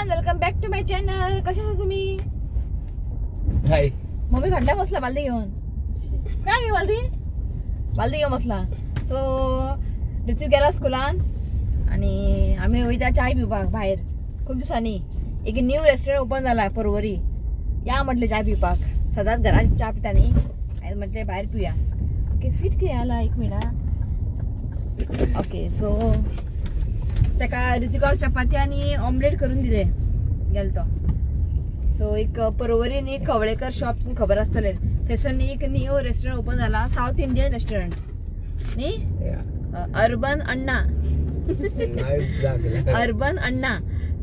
Everyone, welcome back to my channel. कशे आसा तुम्ही? हाय. मम्मी फाटल्या बसला बालदी घेऊन. काय घे बालदी? बालदी घेऊन बसला. तो ऋतू गेला स्कुलान आणि आम्ही वयता चाय पिवपाक भायर. खूप दिसांनी एक न्यू रेस्टॉरंट ओपन जाला परवरी. या म्हटलं चाय पिवपाक. सदांच घरात च्या पिता न्ही, आयज म्हटलें भायर पिवया. ओके, सीट कितें जाला एक मिनट. ओके, सो ताका ऋतिकाक चपाती आनी ऑमलेट करून दिले गेलो तो. सो एक परवरी न्ही कवळेकर शॉप तुमकां खबर आसतलें, थंयसर न्ही एक न्यू रेस्टॉरंट ओपन जाला, सावथ इंडियन रेस्टॉरंट न्ही, urban Anna. Urban Anna.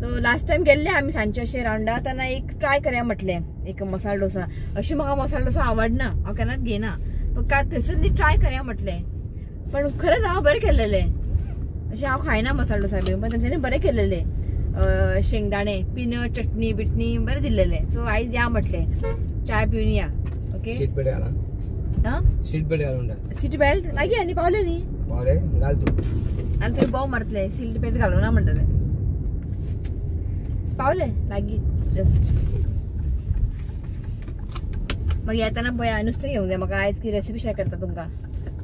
So last time गेल्ले आमी सांजचे अशें रावंडा, तेन्ना एक ट्राय करया म्हटलें एक मसाला डोसा. अशें म्हाका मसाला डोसा आवडना, हांव केन्नाच घेयना, पण थंयसर न्ही ट्राय करया म्हटलें. पण खरेंच हांव बरें केल्लेलें. अशें हांव खायना मसाला डोसा बी, पण तेंच्यांनी बरें केल्लेलें. शेंगदाणे पिनट चटणी बिटणी बरें दिल्लेलें. सो आयज या म्हटलें चाय पिवन या. ओके, सीट बेल्ट घाला. हां, सीट बेल्ट घालून. सीट बेल्ट लागीं आनी पावले न्ही? पावले, घाल तूं. आनी थंय बोव मारतले, सीट बेल्ट घालूं ना म्हणटले. पावले लागीं जस्ट. मागीर येताना पळया नुस्तें घेवंक जाय म्हाका. आयज की रेसिपी शेअर करता तुमकां.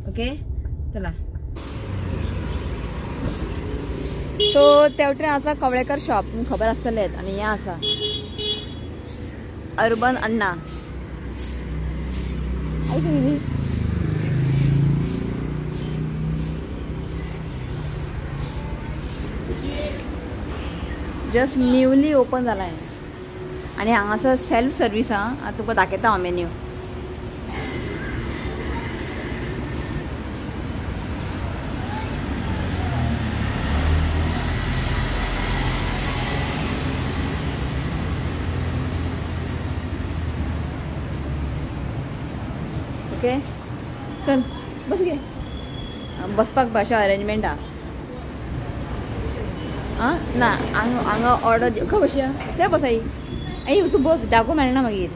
ओके, चला. सो तेवटेन आसा कवळेकर शॉप, तुमकां खबर आसतलेंच. आनी हें आसा अर्बन अण्णा. आयक न्ही, जस्ट न्यूली ओपन जाला हें. आनी हांगासर सेल्फ सर्वीस आहा. आतां तुमकां दाखयता हांव मेन्यू. ओके, चल बस गे. बसपाक भाशा अरेंजमेंट आहा. आं ना, हांगा हांगा ऑर्डर खंय बसया? थंय बसाय. आई तूं बस, जागो मेळना मागीर.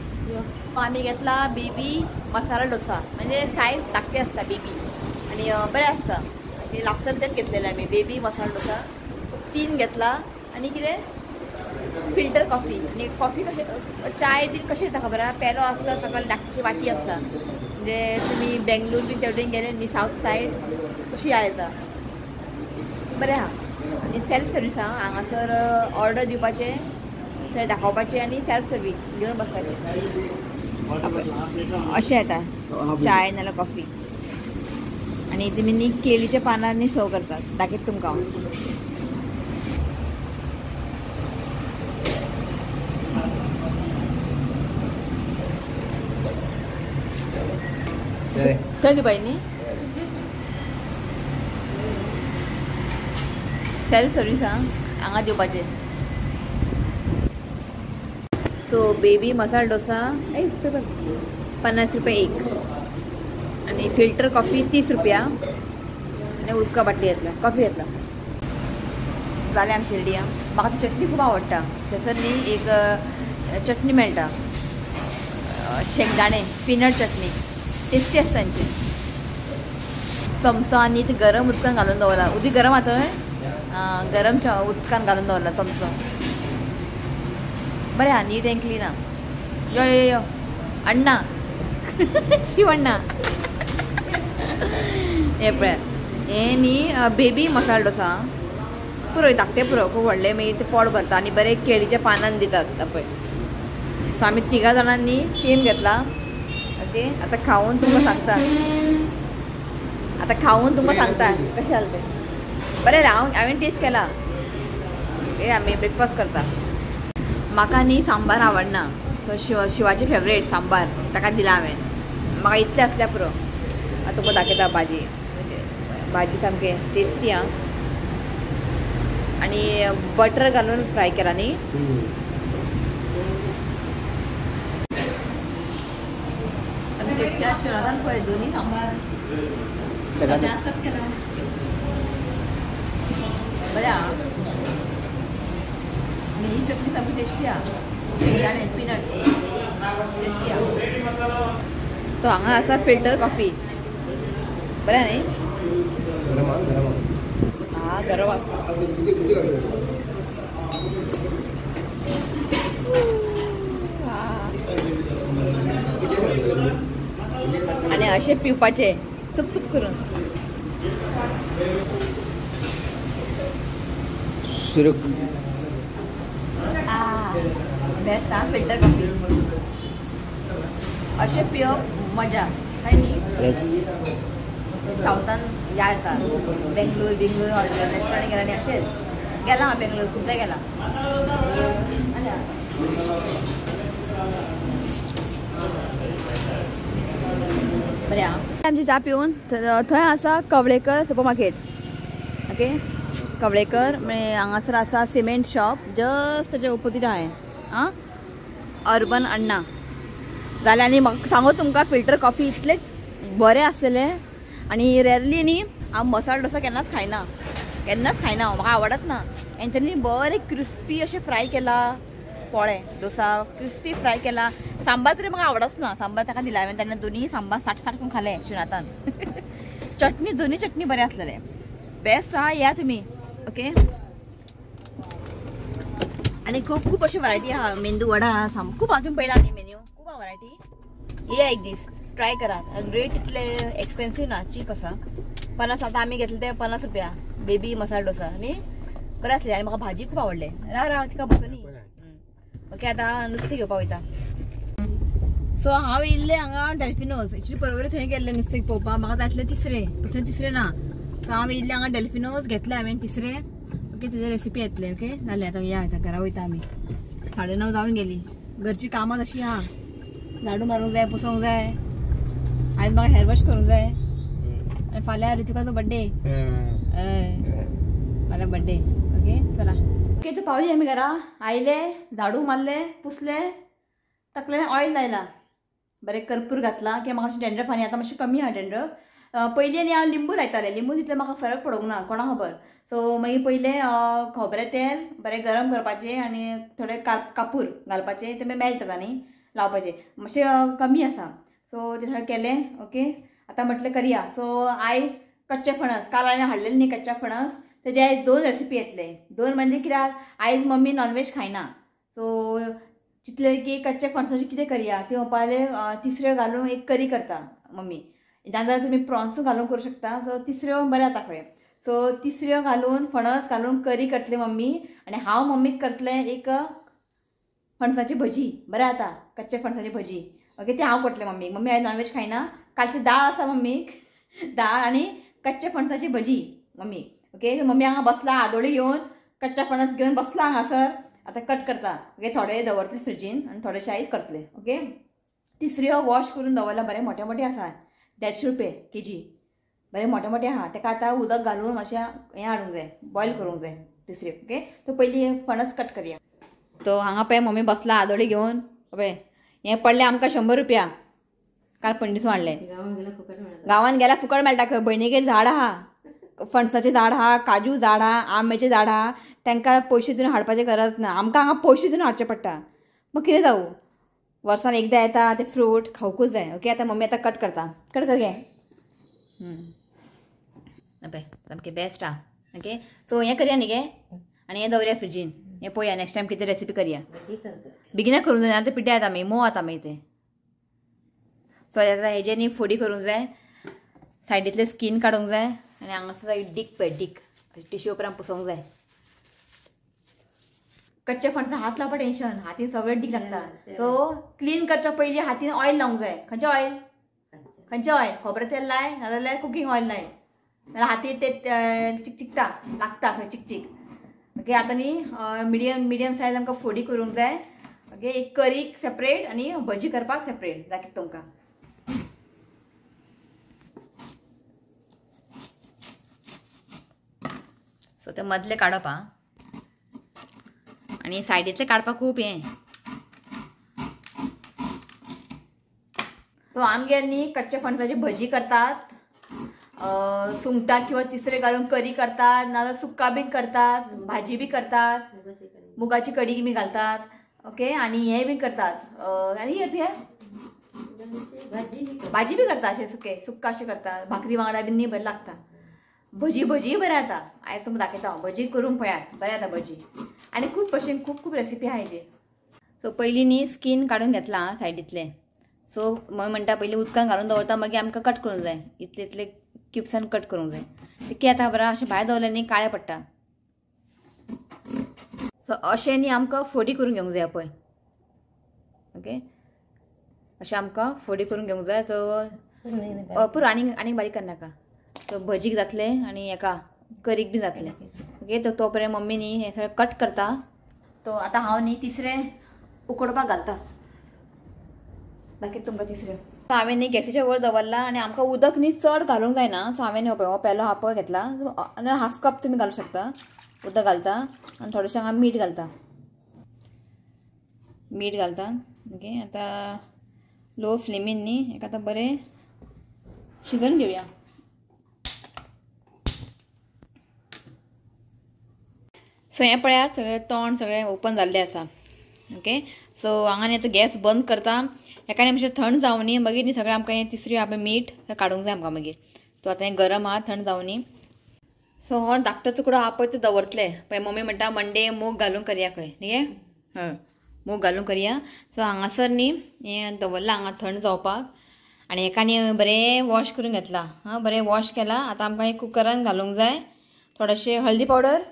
आमी घेतला बेबी मसाला डोसा. म्हणजे सायज धाकटी आसता बेबी आनी बरें आसता. लास्ट टायम तेच घेतलेलें आमी, बेबी मसाला डोसा 3 घेतला. आनी कितें फिल्टर कॉफी. आनी कॉफी कशें चाय बीन कशें येता खबर आहा? पेलो आसता सकयल, धाकटीशी वाटी आसता. म्हणजे तुमी बेंगलोर बीन तेवटेन गेले न्ही सावथ सायड, तशी या येता. बरें आहा. आनी सेल्फ सर्वीस आहा. हांगासर ऑर्डर दिवपाचें, थंय दाखोवपाचें आनी सेल्फ सर्वीस घेवन बसपाचें. अशें येता चाय नाल्यार कॉफी. आनी तुमी न्ही केळीच्या पानार न्ही सर्व करतात. दाखयता तुमकां हांव. थंय दिवपाय न्ही सेल्फ सर्वीस आहा, हांगा दिवपाचें. सो बेबी मसाला डोसा एक पेपर 50 रुपया एक. आनी फिल्टर कॉफी 30 रुपया. आनी उदका बाटली घेतला, कॉफी घेतला. जालें आमचें रेडी. म्हाका ती चटणी खूब आवडटा. थंयसर न्ही एक चटणी मेळटा, शेंगदाणे पिनट चटणी, टेस्टी आसता तांची. चमचो आनी ते गरम उदकान घालून दवरला. उदीक गरम आहा थंय, गरम उदकान घालून दवरला चमचो. बरें आहा, नीट एंड क्लीन आहा. यो यो यो अण्णा. शिवण्णा. हें पळय, हें न्ही बेबी मसाला डोसा. पुरो धाकटें पुरो, खूब व्हडलें मागीर तें पोट भरता. आनी बरें केळीच्या पानान दितात पळय. सो आमी तिगां जाणांनी सेम घेतला. ओके, आतां खावन तुमकां सांगता. आतां खावन तुमकां सांगता कशें जालें तें. बरें, हांवें टेस्ट केला. ओके, आमी ब्रेकफास्ट करता. म्हाका न्ही सांबार आवडना. सो शिवाची फेवरेट सांबार, ताका दिला हांवें. म्हाका इतलें आसल्यार पुरो. आतां तुमकां दाखयता भाजी. भाजी सामकी टेस्टी आहा. आनी बटर घालून फ्राय केला न्ही. टेस्टी आहा. शिरान पळय दोनी सांबार जास्त केला. बरें आहा. आनी ही चटणी सामकी टेस्टी आहा. शेंगदाणे पिनट टेस्टी आहा. तो हांगा आसा फिल्टर कॉफी. बरें न्ही? हा, गरम आसा. आनी अशें पिवपाचें सुप सुप करून. सुरूक बेस्ट हा फिल्टर कॉफी. अशें पिवप मजा हय न्ही. सावथान या येता बेंगलोर बिंगलोर हॉटेल रेस्टॉरंट गेला आनी अशेंच गेला हांव बेंगलोर खुबदां गेला. आनी बरें आं आमची च्या पिवन थंय आसा Kavlekar super market. Okay Kavlekar म्हणजे हांगासर आसा सिमेंट शॉप जस्ट ताच्या ओपोजीट आहा आं अर्बन अण्णा. जालें आनी म्हाका सांगू तुमकां फिल्टर कॉफी इतलें बरें आसलेलें. आनी रेरली न्ही हांव मसाला डोसा केन्नाच खायना, केन्नाच खायना हांव, म्हाका आवडत ना. हेंच्यांनी बरें क्रिस्पी अशें फ्राय केला पोळे डोसा क्रिस्पी फ्राय केला. सांबार तरी म्हाका आवडच ना, सांबार ताका दिला हांवें तेन्ना दोनी सांबार 60 60 करून खालें शिवनाथान. चटणी दोनी चटणी बरें आसलेलें बेस्ट आहा. या तुमी ओके. आनी खूब खूब अशी वरायटी आहा, मेंदू वडा आहा, खूब आहा. तुमी पळयला न्ही मेन्यू, खूब आहा वरायटी. या एक दीस ट्राय करात. आनी रेट इतले एक्सपेन्सीव ना, चीप आसा. 50 आतां आमी घेतले ते 50 रुपया बेबी मसाला डोसा न्ही बरें आसलें. आनी म्हाका भाजी खूब आवडले. राव राव तिका बसून. ओके आतां नुस्तें घेवपाक वयता. सो हांव येयल्लें हांगा डेल्फिनोज. एक्चुली परवरी थंय गेल्लें नुस्तें पळोवपाक, म्हाका जातलें तिसरें, थंय तिसरें ना. सो हांव येयल्लें हांगा डेल्फिनोज घेतलें हांवें तिसरें. ओके तेजे रेसिपी येतले. ओके जालें आतां या आतां घरा वयता आमी. 9:30 जावन गेली. घरची कामां तशी आहा, झाडू मारूंक जाय, पुसोंक जाय, आयज म्हाका हेअर वॉश करूंक जाय. आनी फाल्यां रितिकाचो बड्डे, फाल्यां बड्डे. ओके चला. ओके तर पावली आमी घरा. आयले, झाडू मारले, पुसले, तकलेन ऑयल लायला, बरें कर्पूर घातला की म्हाका मातशें डॅन्ड्रफ आनी आतां मातशें कमी आहा डॅन्ड्रफ. पयलीं आनी हांव लिंबू लायतालें, लिंबू तितलें म्हाका फरक पडूंक ना, कोणाक खबर. सो मागीर पयलें खोबरें तेल बरें गरम करपाचें आनी थोडें कापूर घालपाचें, तें मागीर मेल्ट जाता न्ही, लावपाचें मातशें कमी आसा. सो तें सगळें केलें. ओके आतां म्हटलें करया. सो आयज कच्चे फणस, काल हांवें हाडलेलें न्ही कच्चा फणस, तेजे आयज 2 रेसिपी येतले. 2 म्हणजे कित्याक आयज मम्मी नॉनव्हेज खायना. सो चितलें की कच्चे फणसाचें कितें करया, ती म्हणपाक लागली तिसऱ्यो घालून एक करी करता मम्मी, नाजाल्यार तुमी प्रॉन्सूय घालून करूं शकता. सो तिसऱ्यो बरें जाता खंय. सो तिसऱ्यो घालून फणस घालून करी करतले मम्मी, आनी हांव मम्मीक करतलें एक फणसाची भजी. बरें जाता कच्चे फणसाची भजी. ओके ते हांव करतलें मम्मीक. मम्मी आयज नॉनव्हेज खायना. कालची दाळ आसा मम्मीक, दाळ आनी कच्चे फणसाची भजी मम्मीक. ओके मम्मी हांगा बसला आदोळी घेवन, कच्चा फणस घेवन बसला हांगासर. आतां कट करता. ओके थोडे दवरतले फ्रिजीन आनी थोडेशे आयज करतले. ओके तिसऱ्यो वॉश करून दवरला, बरें मोठे मोठे आसा, 150 रुपये केजी, बरें मोठे मोठे आहा. तेका आतां उदक घालून मातशें हें हाडूंक जाय, बॉयल करूंक जाय तिसरी. ओके तो पयलीं फणस कट करया. तो हांगा पळय मम्मी बसला आदोळी घेवन. पळय हें पडलें आमकां 100 रुपया, काल पणजेसून हाडलें. गांवांत गेल्यार फुकट मेळटा खंय. भयणीगेर झाड आहा, फणसाचें झाड आहा, काजू झाड आहा, आंब्याचें झाड आहा, तांकां पयशे दिवन हाडपाची गरज ना. आमकां हांगा पयशे दिवन हाडचें पडटा. मग कितें जावं, वर्सान एकदां येता ते फ्रूट खावकूच जाय. ओके आतां मम्मी आतां कट करता. कट कर गे. पळय सामकें बेस्ट आहा. ओके सो हें करया न्ही गे, आनी हें दवरया फ्रिजीन. हें पळोवया नेक्स्ट टायम कितें रेसिपी करया. बेगिना करूंक जाय नाल्यार ते पिड्ड्यार जाता मागीर, मोव जाता मागीर तें. सो आतां हेजें न्ही फोडी करूंक जाय, सायडींतलें स्कीन काडूंक जाय, आनी हांगासर डीक पळय, डीक टिश्यू पेपरान पुसोवंक जाय. कच्चे फणसा हात लावपा टेन्शन, हातीन सगळें डीक लागता. सो क्लीन करच्या पयलीं हातीन ऑयल लावंक जाय. खंयचें ऑयल? खंयचें ऑयल? खोबरें तेल लाय, नाजाल्यार कुकींग ऑयल लाय, नाजाल्यार हातीन तें चिकचिकता, लागता सगळें चिकचीक. ओके आतां न्ही मिडियम सायज आमकां फोडी करूंक जाय. ओके एक करीक सेपरेट आनी भजी करपाक सेपरेट दाखयता तुमकां. सो ते मदले काडप आं, आनी सायडींतले काडपाक खूब हें. सो आमगेर न्ही कच्चे फणसाची भजी करतात, सुंगटां किंवा तिसरे घालून करी करतात, नाजाल्यार सुक्का बी करतात, भाजी बी करतात, मुगाची कडी बी घालतात. ओके आनी हें बी करतात, आनी हें भाजी बी करता, अशें सुकें सुक्का अशें करतात, भाकरी वांगडा बी न्ही बरें लागता. भजी भजी बरें जाता. आयज तुमकां दाखयता हांव भजी करूंक पळयात, बरें जाता भजी. आनी खूब भशेन खूब खूब रेसिपी आहा हेजे. सो पयलीं न्ही स्कीन काडून घेतलां सायडींतलें, सो मम्मी म्हणटा पयलीं उदकान घालून दवरता, मागीर आमकां कट करूंक जाय, इतले इतले क्युब्सान कट करूंक जाय. ते कितें जाता खबर आसा, अशें भायर दवरलें न्ही काळें पडटा. सो अशें न्ही आमकां फोडी करून घेवंक जाय पळय. ओके, अशें आमकां फोडी करून घेवंक जाय. सो पुरो, आनीक आनीक बारीक करनाका. सो भजीक जातलें आनी हेका करीक बी जातलें. ओके, तो तो पर्यंत मम्मी न्ही हें सगळें कट करता. तो आतां हांव न्ही तिसरें उकडपाक घालता, दाखयता तुमकां तिसरें. सो हांवें न्ही गॅसीच्या वयर दवरला आनी आमकां उदक न्ही चड घालूंक जायना. सो हांवें पळय हो पेलो हाफ घेतला, आनी हाफ कप तुमी घालूंक शकता. उदक घालता आनी थोडेशें हांगा मीठ घालता, मीठ घालता. ओके, आतां लो फ्लेमीन न्ही हेका आतां बरें शिजोवन घेवया. सो हें पळयात सगळें तोंड सगळें ओपन जाल्लें आसा. ओके, सो हांगा न्ही आतां गॅस बंद करता. हेका न्ही मातशें थंड जावनी मागीर न्ही सगळें आमकां हें तिसरी आपलें मीठ काडूंक जाय आमकां मागीर. तो आतां हें गरम आहा, थंड जावनी. सो हो धाकटो तुकडो आहा पळय तो दवरतले. पळय मम्मी म्हणटा मंडे मूग घालून करया खंय, न्ही गे? हय, मूग घालून करया. सो हांगासर न्ही हें दवरलां हांगा थंड जावपाक. आनी हेका न्ही बरें वॉश करून घेतलां. हां, बरें वॉश केलां. आतां आमकां हें कुकरान घालूंक जाय. थोडेशें हळदी पावडर,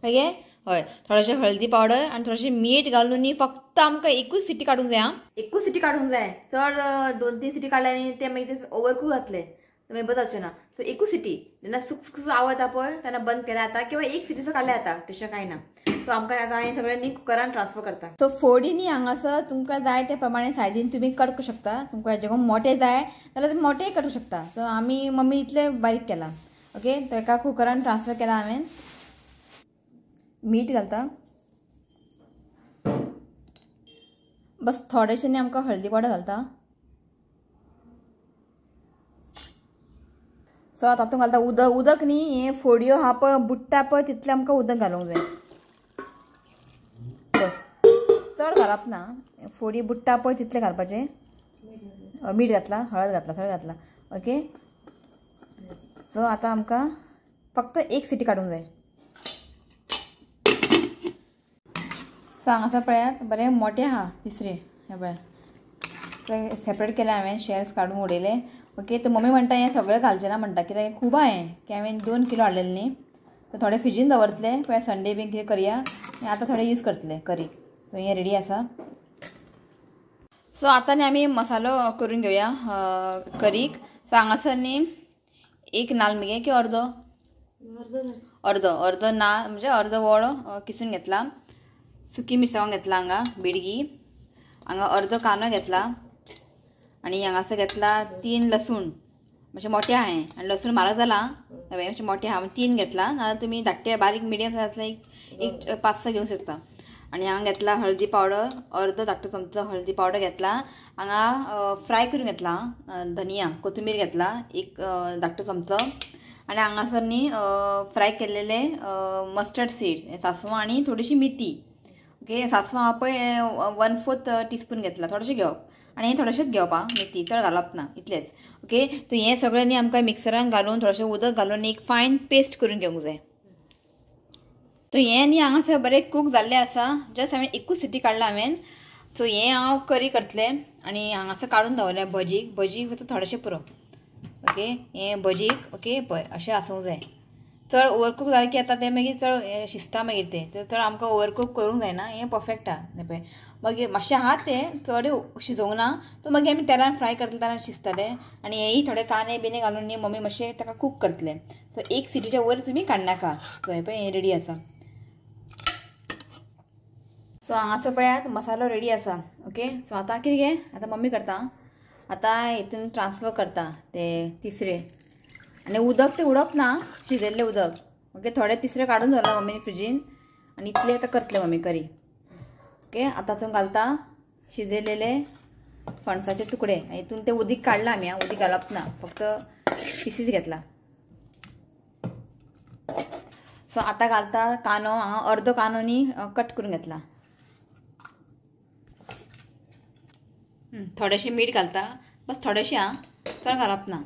हय गे? हय, थोडेशें हळदी पावडर आनी थोडेशें मीठ घालून न्ही फक्त आमकां एकूच सिटी काडूंक जाय. आं, एकूच सिटी काडूंक जाय. चड 2-3 सिटी काडल्या न्ही तें मागीर तें ओवरकूक जातलें, मागीर बरें जावचें ना. सो एकूच सिटी जेन्ना सुक सुक आवज येता पळय तेन्ना बंद केल्यार जाता, किंवा एक सिटीचो काडल्यार जाता, तशें कांय ना. सो आमकां आतां हें सगळें न्ही कुकरान ट्रान्सफर करता. सो फोडी न्ही हांगासर तुमकां जाय त्या प्रमाणे सायजीन तुमी कट करूं शकता. तुमकां हेजे मोटे जाय जाल्यार तुमी मोटेय करूं शकता. सो आमी मम्मी इतले बारीक केला. ओके, तो एका कुकरान ट्रान्सफर केला हांवें. मीठ घालता बस, थोडेशें न्ही आमकां हळदी पावडर घालता. सो आतां तातूंत घालता उदक. उदक न्ही हें फोडयो आहा पळय बुडटा पळय तितलें आमकां उदक घालूंक जाय, बस चड घालप ना. फोडी बुडटा पळय तितलें घालपाचें. मीठ घातलां, हळद घातलां, सगळें घातलां. ओके, सो आतां आमकां फक्त एक सिटी काडूंक जाय. सो हांगासर पळयात बरें मोटें आहा तिसरें, हें पळयात सेपरेट केलें हांवें, शेल्स काडून उडयले. ओके, तर मम्मी म्हणटा हें सगळें घालचें ना म्हणटा, कित्याक खूब आहा हें, की हांवें 2 किलो हाडलेलें न्ही. तर थोडें फ्रिजीन दवरतलें, पळय संडे बी कितें करया, आतां थोडें यूज करतलें करीक. सो हें रेडी आसा. सो आतां न्ही आमी मसालो करून घेवया करीक. सो हांगासर न्ही एक नाल्ल मगे की अर्दो अर्दो अर्दो नाल्ल म्हणजे अर्दो वोळो किसून घेतला. सुकी मिरसांग घेतला हांगा बिडगी, हांगा अर्दो कांदो घेतला, आनी हांगासर घेतला 3 लसूण, मातशें मोटें आहा हें आनी लसूण म्हारग जाला, मातशें मोटें आहा 3 घेतला. नाजाल्यार तुमी धाकटे बारीक मिडियम सायज आसल्यार एक 5-6 घेवंक शकता. आनी हांगा घेतला हळदी पावडर, अर्दो धाकटो चमचो हळदी पावडर घेतला. हांगा फ्राय करून घेतला धनिया, कोथिंबीर घेतला एक धाकटो चमचो. आनी हांगासर न्ही फ्राय केल्लेले मस्टर्ड सीड, सासवां आनी थोडीशी मेथी. ओके, सासवां आहा पळय 1/4 टीस्पून घेतला, थोडेशें घेवप आनी हें थोडेशेंच घेवप आं, मेथी चड घालप ना, इतलेंच. ओके, तर हें सगळें न्ही आमकां मिक्सरान घालून थोडेशें उदक घालून एक फायन पेस्ट करून घेवंक जाय. तर हें न्ही हांगासर बरें कूक जाल्लें आसा, जस्ट हांवें एकूच सिटी काडला हांवें. सो हें हांव करी करतलें आनी हांगासर काडून दवरलें भजीक, भजीक फक्त थोडेशें पुरो. ओके, हें भजीक ओके पळय अशें आसूंक जाय. चड ओवरकूक जालें की आतां तें मागीर चड शिजता मागीर तें, चड आमकां ओवरकूक करूंक जायना, हें परफेक्ट आहा. पळय मागीर मातशें आहा तें चड शिजोवंक ना, तो मागीर आमी तेलान फ्राय करतले तेलान शिजतलें. आनी हेंय थोडे कांदे बिने घालून न्ही मम्मी मातशें ताका कूक करतलें. सो एक सिटीच्या वयर तुमी काडनाका. सो हें पळय हें रेडी आसा. सो हांगासर पळयात मसालो रेडी आसा. ओके, सो आतां कितें गे आतां मम्मी करता, आतां हितून ट्रान्सफर करता ते तिसरे. आनी उदक तें उडप ना, शिजयल्लें उदक. ओके, थोडे तिसरे काडून दवरला मम्मीन फ्रिजीन आनी इतले आतां करतले मम्मी करी. ओके, आतां तातूंत घालता शिजयलेले फणसाचे तुकडे. हितून ते उदीक काडला आमी, उदीक घालप ना, फक्त पिसीस घेतला. सो आतां घालता कांदो, हांगा अर्दो कांदो न्ही कट करून घेतला. थोडेशें मीठ घालता बस, थोडेशें आं, चड घालप ना.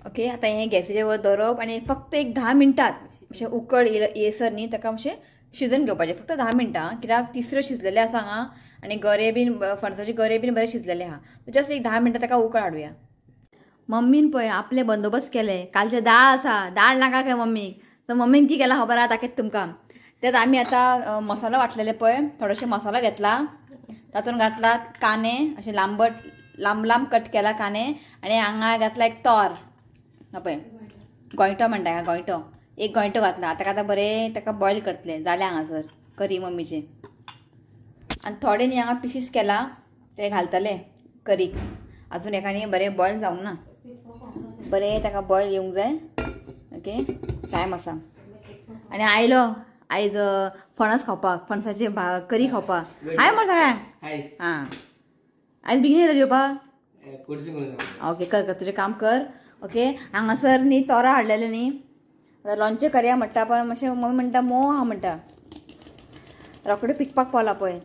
ओके, आतां हें गॅसीचेर वर दवरप आनी फक्त एक 10 मिनटात अशें उकळ येसर न्ही ताका मातशें शिजून घेवपाचें फक्त 10 मिनटां कित्याक तिसऱ्यो शिजलेले आसा हांगा आनी गरे बीन फणसाचे गरे बीन बरे शिजलेले आहा. जस्ट एक 10 मिनटां ताका उकळ हाडुया. मम्मीन पळय आपले बंदोबस्त केले. कालचे दाळ आसा, दाळ नाका काय मम्मीक, सो मम्मीन की केला खबर आहा दाखयता तुमकां. त्यात आमी आतां मसालो वाटलेले पळय, थोडेशे मसालो घेतला, तातूंत घातला कांदे अशे लांबट लांब लांब कट केला कांदे, आनी हांगा घातला एक तोर, पळय गोंयटो म्हणटा गोंयटो, एक गोंयटो घातला. आतां आतां बरें ताका बॉयल करतले. जालें हांगासर करी मम्मीचे. आनी थोडे न्ही हांगा पिसीस केला ते घालतले करीक. अजून एका न्ही बरें बॉयल जावंक ना, बरें ताका बॉयल येवंक जाय. ओके टायम आसा. आनी आयलो आयज फणस खावपाक, फणसाची करी खावपाक. हाय मरे सगळ्यांक. हां आयज बेगीन येता जेवपाक. ओके कर कर तुजें काम कर. ओके हांगासर न्ही तोरां हाडलेले न्ही, आतां लोणचें करया म्हणटा, पण मातशें मम्मी म्हणटा मोव आहा म्हणटा, रोखडें पिकपाक पावला पळय.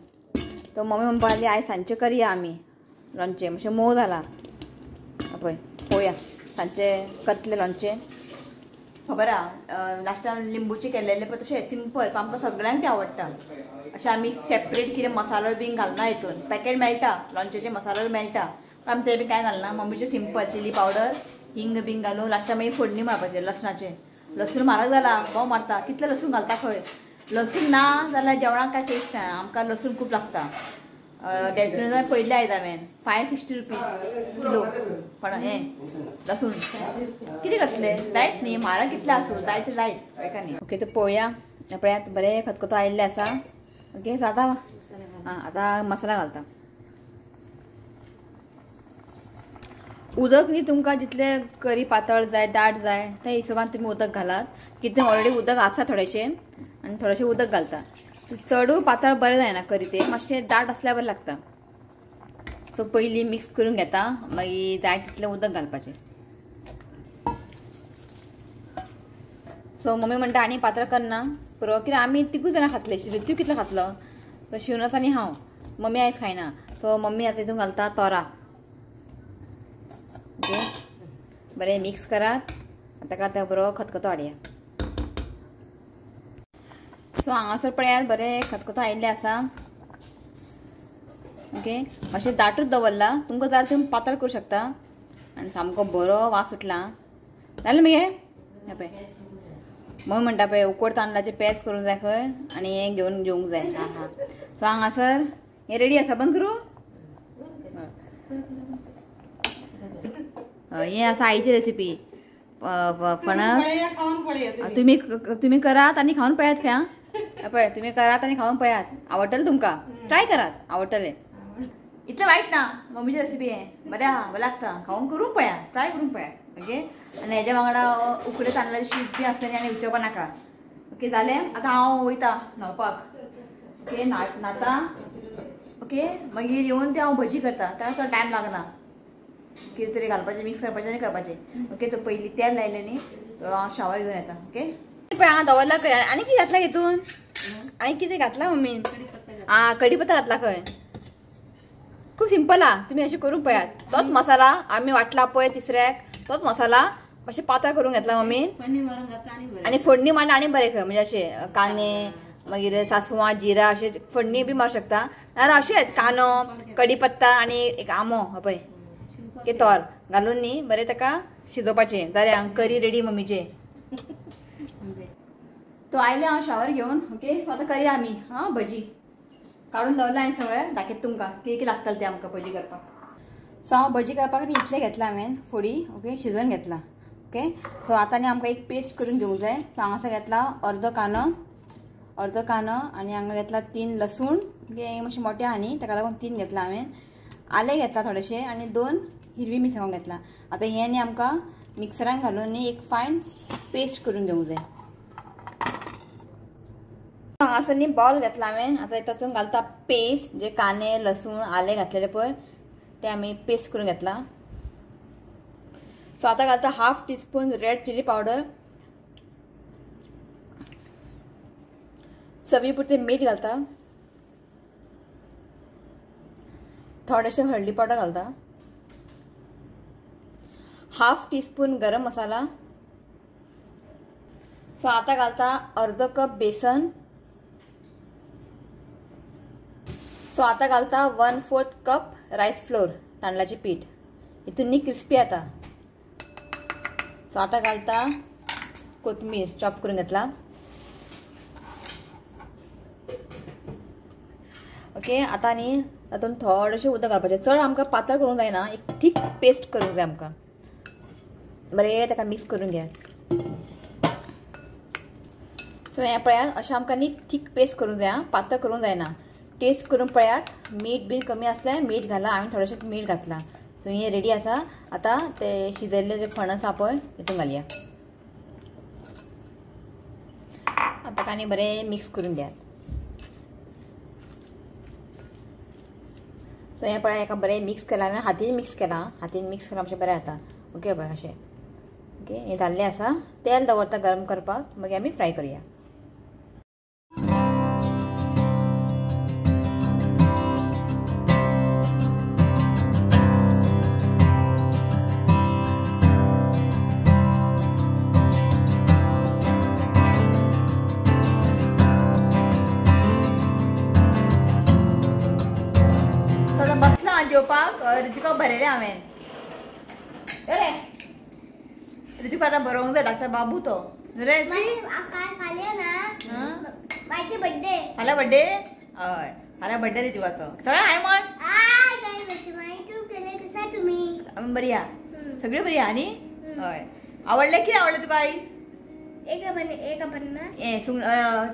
तो मम्मी म्हणपा लागली आयज सांजचें करया आमी लोणचें, मातशें मोव जाला पळय, पळोवया सांजचें करतले लोणचें. खबर आहा लास्ट टायम लिंबूचें केल्लेलें पळय तशें सिंपल, पण आमकां सगळ्यांक तें आवडटा. अशें आमी सेपरेट कितें मसालो बीन घालना, हितून पॅकेट मेळटा लोणचेचे मसालो बी मेळटा, पण आमी ते बी कांय घालना. मम्मीचें सिंपल चिली पावडर हिंग बीन घालून लास्टाक मागीर फोडणी मारपाचें लसणाचें. लसूण म्हारग जाला, बोव मारता, कितलें लसूण घालता खंय, लसूण ना जाल्यार जेवणाक कांय टेस्ट ना. आमकां लसूण खूब लागता. डेल्फिनोजान पयलें आयज हांवें 560 रुपीज किलो. पण हें लसूण कितें करतलें, जायत न्ही, म्हारग कितलें आसूं जाय तें जायत एका न्ही. ओके तर पळोवया पळयात बरें खतखतो आयिल्लें आसा. ओके सो आतां आतां मसाला घालता. उदक न्ही तुमकां जितलें करी पातळ जाय दाट जाय त्या हिशोबान तुमी उदक घालात. कितें ऑलरेडी उदक आसा थोडेशें आनी थोडेशें उदक घालता. चडूय पातळ बरें जायना करी, तें मातशें दाट आसल्यार बरें लागता. सो पयलीं मिक्स करून घेता, मागीर जाय तितलें उदक घालपाचें. सो मम्मी म्हणटा आनी पातळ करना पुरो, कित्याक आमी तिगूय जाणां खातले, ऋतू कितलो खातलो, सो शिवनास आनी हांव, मम्मी आयज खायना. सो मम्मी आतां हितून घालता तोरा. ओके बरें मिक्स करात, ताका आतां बरो खतखतो हाडया. सो हांगासर पळयात बरें खतखतो आयिल्लें आसा. ओके मातशें दाटूच दवरला, तुमकां जाल्यार तुमी पातळ करूं शकता. आनी सामको बरो वास सुटला. जालें मगे पळय मम्मी म्हणटा पळय उकड तांदळाचें पेज करूंक जाय खंय आनी हें घेवन जेवंक जाय. हां हां सो हांगासर हें रेडी आसा, बंद करूं. हें आसा आईची रेसिपी फणस. तुमी तुमी करात आनी खावन पळयात खंय. पळय तुमी करात आनी खावन पळयात, आवडटलें तुमकां, ट्राय करात, आवडटलें. इतलें वायट ना मम्मीची रेसिपी, हें बरें आहा, बरें लागता, खावन करूंक पळया, ट्राय करूंक पळया. ओके आनी हेज्या वांगडा उकडे तांदळाचें शीत बी आसलें आनी विचारपा नाका. ओके जालें, आतां हांव वयता न्हांवपाक. ओके न्हाता. ओके मागीर येवन तें हांव भजी करता, ताका चड टायम लागना, कितें तरी घालपाचें मिक्स करपाचें आनी करपाचें. ओके तो पयलीं तेल लायलें न्ही, तो हांव शावर घेवन येता. ओके पळय हांगा दवरला खंय, आनी कितें घातलां हितून, आनी कितें घातलां मम्मीन, आं कडी पत्ता घातला खंय. खूब सिंपल आहा, तुमी अशें करूंक पळयात. तोच मसाला आमी वांटला पळय तिसऱ्याक, तोच मसाला मातशें पातळ करूंक घेतला मम्मीन आनी फोडणी मारली आनी बरें खंय, म्हणजे अशें कांदे मागीर सासवां जिरा अशें फोडणी बी मारूंक शकता, नाजाल्यार अशेंच कांदो कडी पत्ता आनी एक आंबो पळय के तोर घालून न्ही बरें ताका शिजोवपाचें. जालें करी रेडी मम्मीचे. तो आयले हांव शावर घेवन. ओके सो आतां करया आमी हां भजी. काडून दवरलां हांवें सगळें, दाखयता तुमकां कितें कितें लागतलें तें आमकां भजी करपाक. सो हांव भजी करपाक न्ही इतलें घेतलां हांवें फोडी. ओके शिजोवन घेतलां. ओके सो आतां न्ही आमकां एक पेस्ट करून घेवंक जाय. सो हांगासर घेतला अर्दो कांदो आनी हांगा घेतला 3 लसूण. ओके मातशें मोटें आहा न्ही ताका लागून 3 घेतलां हांवें. आलें घेतलां थोडेशें आनी 2 हिरवी मिरसांगो घेतला. आतां हें न्ही आमकां मिक्सरान घालून न्ही एक फायन पेस्ट करून घेवंक जाय. हांगासर न्ही बाउल घेतला हांवें, आतां तातूंत घालता पेस्ट, जे कांदे लसूण आलें घातलेलें पळय तें आमी पेस्ट करून घेतला. सो आतां घालता 1/2 टीस्पून रेड चिली पावडर, चवी पुरतें मीठ घालता, थोडेशें हळदी पावडर घालता, 1/2 टीस्पून गरम मसाला. सो आतां घालता 1/2 कप बेसन. सो आतां घालता 1/4 कप रायस फ्लोर तांदळाचें पीठ हितून न्ही क्रिस्पी जाता. सो आतां घालता कोथमीर चॉप करून घेतला. ओके आतां न्ही तातूंत थोडेशें उदक घालपाचें. चड आमकां पातळ करूंक जायना, एक थीक पेस्ट करूंक जाय आमकां. बरें ताका मिक्स करून घ्या. सो हें पळयात अशें आमकां न्ही थीक पेस्ट करूंक जाय, पातळ करूंक जायना. टेस्ट करून पळयात, मीठ बीन कमी आसल्यार मीठ घाला. हांवें थोडेशें मीठ घातलां. सो हें रेडी आसा. आतां ते शिजयल्ले जे फणस आसा पळय तितून घालया. आतां आनी बरें मिक्स करून घेयात. सो हें पळय एका बरें मिक्स केलां हांवें, हातीन मिक्स केलां. हातीन मिक्स केलां मातशें बरें जाता. ओके पळय अशें. ओके हें जाल्लें आसा. तेल दवरता गरम करपाक, मागीर आमी फ्राय करुया. जेवपाक ऋतिका भरयलें हांवें. अरे ऋतिका आतां बरोवंक जाय डॉक्टर बाबू तो रे. फाल्यां बड्डे. हय फाल्यां बड्डे ऋतिकाचो. सगळें हाय म्हण. आमी बरी आहा, सगळीं बरी आहा न्ही. हय आवडलें कितें आवडलें तुका आयज? हें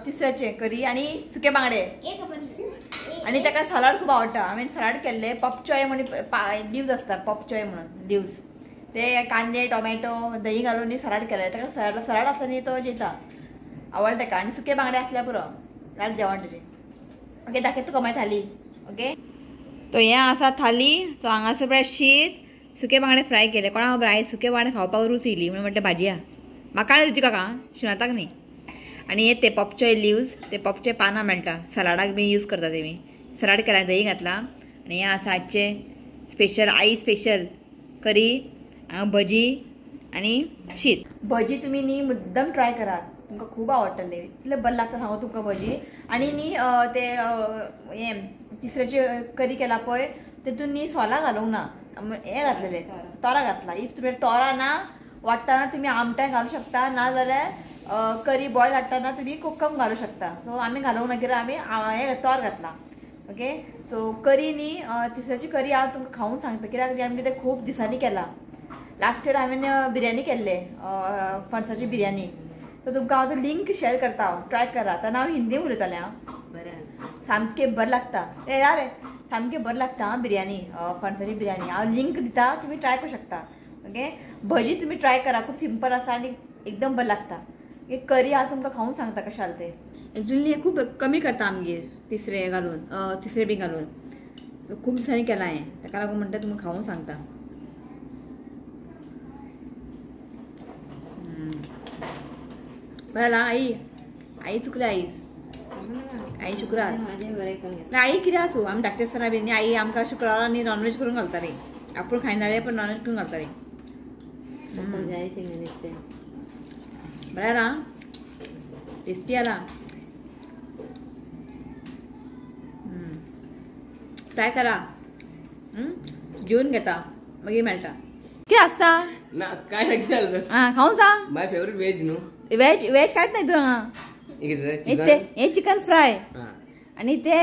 तिसऱ्याचें करी आनी सुके बांगडे. आनी ताका सलाड खूब आवडटा. हांवें सलाड केल्लें पपचॉय म्हणून लिव्ज आसता, पपचॉय म्हणून लिव्ज, ते कांदे टोमॅटो दही घालून न्ही सलाड केलें. ताका सलाड सलाड आसता न्ही तो जेता, आवडटा ताका. आनी सुके बांगडे आसल्यार पुरो घाल जेवण तुजें. ओके दाखयता तुका मागीर थाली. ओके तो हें आसा थाली. सो हांगासर पळय शीत, सुके बांगडे फ्राय केले. कोणाक खबर आयज सुके बांगडे खावपाक रूच येयली म्हणून म्हटलें भाजी आहा. म्हाका रुची काका शिवनाथाक न्ही. आनी हे ते पपचॉय लिव्ज, ते पपचॉय पानां मेळटा सलाडाक बी यूज करता ते. मी सलाड केला, दही घातला. आनी हें आसा आजचें स्पेशल, आई स्पेशल करी, भजी आनी शीत. भजी तुमी न्ही मुद्दम ट्राय करात, तुमकां खूब आवडटले. इतलें बरें लागता सांगू तुमकां भजी. आनी न्ही ते हें तिसऱ्याची करी केला पळय तेतून न्ही सोलां घालूंक ना, हें घातलेलें तोरां घातला. If तुमी तोरां ना वाडटना तुमी आमटां घालूं शकता, ना जाल्यार करी बॉयल हाडटना तुमी कोकम घालूं शकता. सो आमी घालूंक ना कित्याक आमी हें तोर घातला. ओके सो करी न्ही तिसऱ्याची करी हांव तुमकां खावून सांगता कित्याक आमी तें खूब दिसांनी केला. लास्ट इयर हांवें बिरयानी केल्ले, फणसाची बिरयानी. सो तुमकां हांव तो लिंक शेअर करता, हांव ट्राय करा. तेन्ना हांव हिंदी उलयतालें. हांव सामकें बरें लागता ए रे, सामकें बरें लागता बिरयानी, फणसाची बिरयानी. हांव लिंक दिता, तुमी ट्राय करूं शकता. ओके भजी तुमी ट्राय करा, खूब सिंपल आसा आनी एकदम बरें लागता. एक करी हांव तुमकां खावून सांगता कशें जालें तें. एक्चुअली खूब कमी करता आमगेर तिसरे घालून, तिसरे बी घालून खूब दिसांनी केलां हें, ताका लागून म्हणटा तुमकां खावून सांगता. बरें जालां आई, आई चुकल्या, आई आई शुक्रार आई कितें आसूं आमी धाकटे आसतना बी न्ही आई आमकां शुक्रारा न्ही नॉनव्हेज करून घालताली. आपूण खायनाले पण नॉनव्हेज करून घालताली. बरें जालां, टेस्टी आला. ट्राय करा, जेवन घेता मागीर मेळटा. कितें आसता ना काय जालें. आं खावून सांग. My favourite veg न्हू. वेज वेज कांयच नाही तूं हांगा. हे चिकन फ्राय आनी ते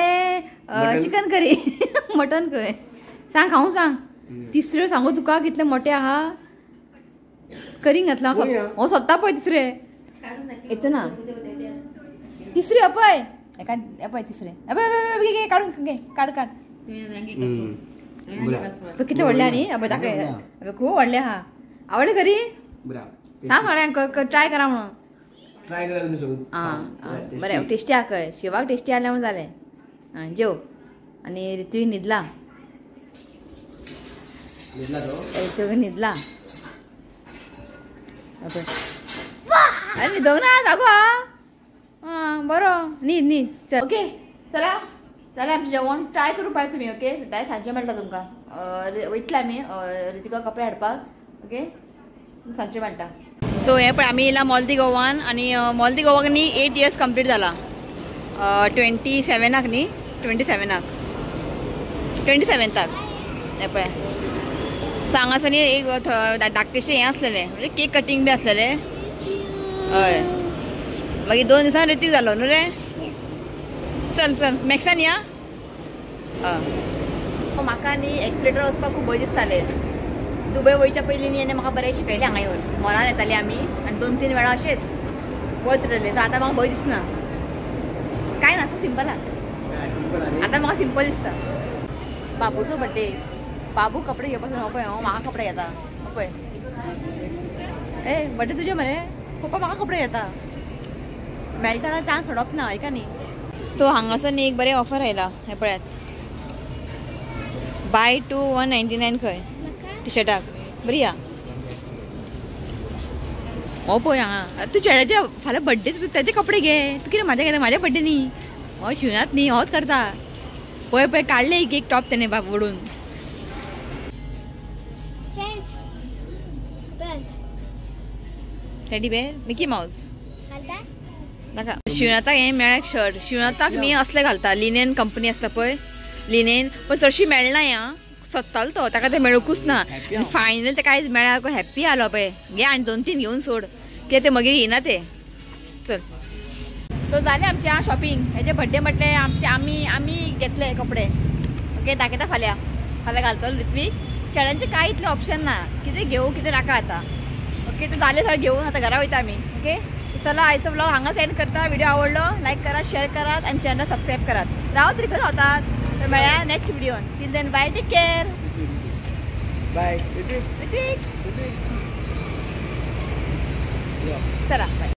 चिकन करी मटन करी. सांग खावून सांग. तिसऱ्यो सांगू तुका कितले मोठे आहा करी घातला हो सोदता पळय तिसरे येतो ना तिसरी पळय पळय तिसरे पळय काडून घे, काड काड. कितले व्हडले न्ही पळय दाखय, खूब व्हडले आहा. आवडले करी सांग सगळ्यांक ट्राय करा म्हणून. ट्राय करा तुमी सगळं. आं बरें टेस्टी आहा खंय, शिवाक टेस्टी आसल्या म्हणून जालें. आं जेव. आनी ऋत्विक न्हिदला, ऋत्विक न्हिदला. अरे न्हिदोंक ना जागो आं बरो न्हीद न्हीद. चल ओके चला जालें आमचें जेवण. ट्राय करून पळय तुमी. ओके डायरेक्ट सांजचें मेळटा तुमकां. वयतले आमी ऋतिका कपडे हाडपाक. ओके सांजचें मेळटा. सो हें पळय आमी येयला मॉल दी गोवान. आनी मॉल दी गोवाक न्ही 8 इयर्स कंप्लीट जाला, 27 न्ही, 27. 27 हें पळय सो हांगासर न्ही एक धाकटेशें हें आसलेलें म्हणजे केक कटींग बी आसलेलें. हय मागीर 2 दिसान ऋत्विक जालो न्हू रे. चल चल मॅक्सान या. म्हाका न्ही एक्सिलेटर वचपाक खूब भंय दिसतालें. दुबय वयच्या पयलीं न्ही म्हाका बरें शिकयलें हांगा येवन मॉलान येताली आमी आनी 2-3 वेळा अशेंच वच रावले. सो आतां म्हाका भंय दिसना काय ना, खूब सिंपल आहा आतां म्हाका सिंपल दिसता. बाबूचो बड्डे, बाबू कपडे घेवपाक हो पळय हांव म्हाका कपडे घेता. हो पळय ए बड्डे तुजे मरे पप्पा म्हाका कपडे घेता. मेळटा चान्स सोडप ना आयका न्ही. सो हांगासर न्ही एक बरें ऑफर आयला हें पळयात, बाय 2 199 खंय टिशर्टाक बरी या. हो पळय हांगा तूं चेड्याचे फाल्यां बड्डे तेजे कपडे घे, तूं कितें म्हाज्या घेता? म्हाज्या बड्डे न्ही हो शिवनात न्ही होच करता. पळय पळय काडले एक एक टॉप तेणे बाब ओडून. टेडी बेर मिकी मावस नाका. शिवनाथाक हें मेळ्ळें शर्ट. शिवनाथाक न्ही असले घालता लिनेन कंपनी आसता पळय लिनेन, पण चडशी मेळना या सोदतालो तो ताका तें मेळुकूच ना. फायनल तेका आयज मेळ्ळ्या हॅप्पी आलो पळय. घे आनी 2-3 घेवन सोड कित्याक ते मागीर येना ते. चल सो जालें आमचें आं शॉपिंग. हेजे बड्डे म्हटलें आमचे आमी आमी घेतले कपडे. ओके दाखयता फाल्यां फाल्यां घालतलो ऋत्विक. चेड्यांचे कांय इतलें ऑप्शन ना, कितें घेवं कितें नाका आतां. ओके तो जालें सगळें घेवन आतां घरा वयता आमी. ओके चला आयचो व्लॉग हांगाच एंड करता. व्हिडिओ आवडलो लायक करात, शेअर करात आनी चॅनल सबस्क्रायब करात. राव तरी खंय रावतात तर मेळया next व्हिडिओन. Till then bye, take care, bye Ritwik. चला बाय.